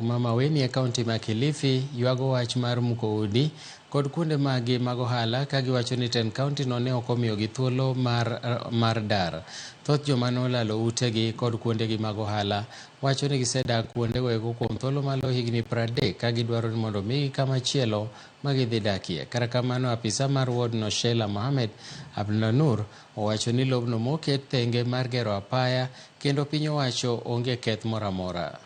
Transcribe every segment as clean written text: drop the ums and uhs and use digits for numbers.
Ma Maweni e kaunti ma Kilifi ywago wach mar muko udi kod kuonde magi mag ohala ka giwacho ni tend kaunti no ne ok omiyogi thuolo mar dar. Thoth joma nolalo utegi kod kuondegi mag ohala wacho ni gisedak kuondego eko kuom thuolo maloyo higni 30 ka gidwaro ni mondo omigi kama chielo ma gidhi dakie. Kata kamano apisa mar ward no Sheila Mohamed Abdulnur owacho ni lobno moket thenge mar gero apaya kendo piny owacho onge keth moro amora.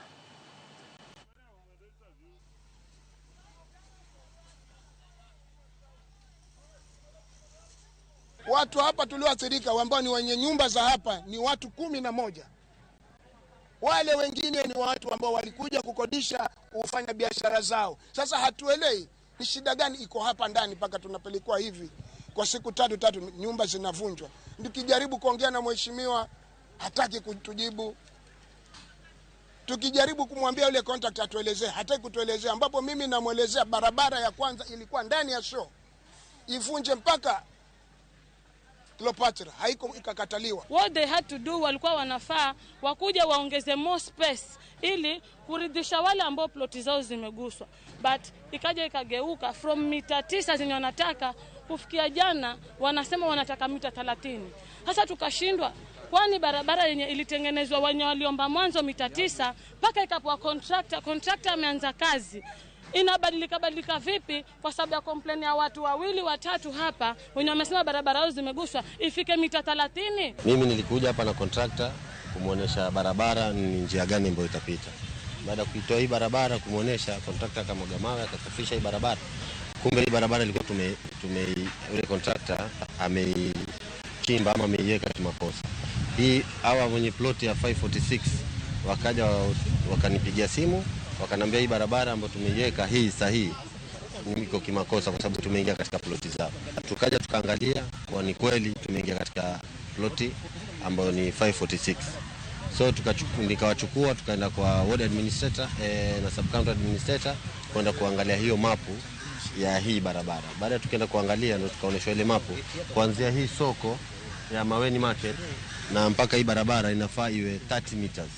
Watu hapa tulioathirika ambao ni wenye nyumba za hapa ni watu 11. Wale wengine ni watu ambao walikuja kukodisha kufanya biashara zao. Sasa hatuelewi ni shida gani iko hapa ndani mpaka tunapelekwa hivi kwa siku tatu nyumba zinavunjwa. Tukijaribu kuongea na mheshimiwa hataki kutujibu. Tukijaribu kumwambia yule contact atuelezee, hataki kutuelezea, ambapo mimi namuelezea barabara ya kwanza ilikuwa ndani ya show ivunje mpaka Cleopatra, haiko, ikakataliwa. What they had to do, walikuwa wanafaa wakuja waongeze more space ili kuridhisha wale ambao ploti zao zimeguswa, but ikaja ikageuka from mita 9 zenye wanataka kufikia jana wanasema wanataka mita 30. Sasa tukashindwa, kwani barabara yenye ilitengenezwa wenye waliomba mwanzo mita 9 mpaka ikapewa contractor, contractor ameanza kazi inabadilika badilika vipi kwa sababu ya complain ya watu wawili watatu hapa wenye wamesema barabara zao zimeguswa ifike mita 30? Mimi nilikuja hapa na contractor kumuonesha barabara ni njia gani ambayo itapita. Baada ya kuitoa hii barabara kumuonesha, contractor akamwaga mawe akasafisha hii barabara. Kumbe hii barabara ilikuwa tume yule contractor ameichimba ama ameiweka kimakosa. Hii hawa mwenye plot ya 546 wakaja wakanipigia simu wakaniambia hii barabara ambayo tumeiweka hii sahihi iko kimakosa kwa sababu tumeingia katika ploti zao. Tukaja tukaangalia kwa ni kweli tumeingia katika ploti ambayo ni 546. So nikawachukua tukaenda kwa ward administrator na sub county administrator kwenda kuangalia hiyo mapu ya hii barabara. Baada tukaenda kuangalia ndio tukaonyeshwa ile mapu kuanzia hii soko ya Maweni Market na mpaka hii barabara inafaa iwe 30 meters.